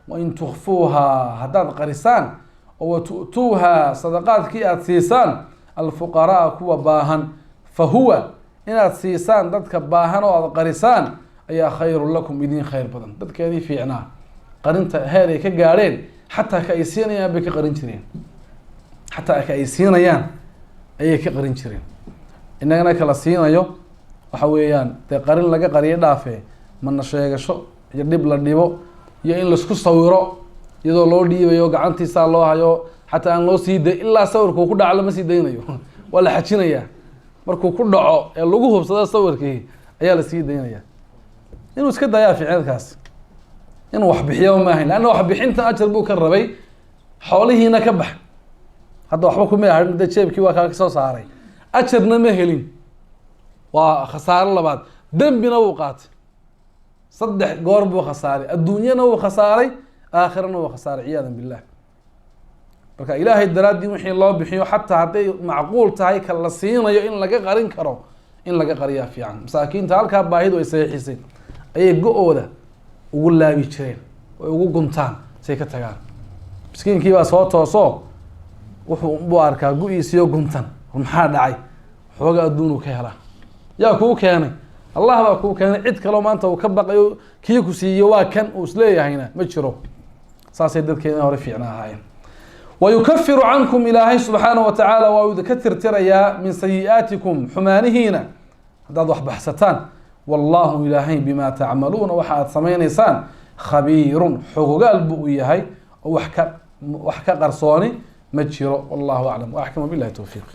Wain tukfuuhaa, haddaad qarisaan oo watu'tuuhaa, sadaqaadkii aada siisaan, alfuqaraa, kuwa baahan, fa huwa, inaad siisaan dadka baahan oo aada qarisaan ayaa khayrun lakum, idin khayr badan. Dadkeedii fiicnaa qarinta heer ay ka gaadheen, xataa ka ay siinayaan bay ka qarin jireen, xataa ka ay siinayaan ayay ka qarin jireen. Innagana kala siinayo waxa weeyaan dee qarin laga qariyo dhaafe, mana sheegasho iyo dhib la dhibo iyo in laisku sawiro iyadoo loo dhiibayo, gacantiisaa loo hayo, xataa aan loo sii day ilaa sawirkuu ku dhaco lama sii daynayo, waa la xajinayaa. Markuu ku dhaco ee lagu hubsado sawirkii ayaa la sii daynaya. Inuu iska dayaa ficilkaas, inuu wax bixiyo maahayn, leanna waxbixinta ajar buu ka rabay, xoolihiina ka bax, hadda waxba kuma harin, de jeebkii waa kaa kasoo saaray, ajarna ma helin, waa khasaaro labaad, dembina wuu qaatay. Saddex goor buu khasaaray, adduunyana wuu khasaaray, aakhirana wuu khasaaray, ciyaadan billah. Marka ilaahay daraaddii wixii loo bixiyo, xataa hadday macquul tahay ka la siinayo in laga qarin karo, in laga qariyaa fiican. Masaakiinta halkaa baahidu ay saxiixisay ayay go-ooda ugu laabi jireen oy ugu guntaan say ka tagaan. Miskiinkii baa soo tooso, wuxuu buu arkaa gu-iisiyo guntan, maxaa dhacay? Xooga adduunuu ka helaa. Yaa kuu keenay? Allah baa kuu keenay. Cid kaloo maanta uu ka baqayo kii ku siiyo waa kan uu isleeyahayna ma jiro. Saasay dadkeena hore fiicna ahaayeen. Wayukafiru cankum, ilaahay subxaana wa tacaala waa uu idinka tirtirayaa, min sayi'aatikum, xumaanihiina, haddaad wax baxsataan. Wallahu, ilaahay, bimaa tacmaluuna, waxa aad samaynaysaan, khabiirun, xogogaal buu u yahay oo wax ka qarsooni ma jiro. Wallahu aclam waaxkama billahi towfiiq.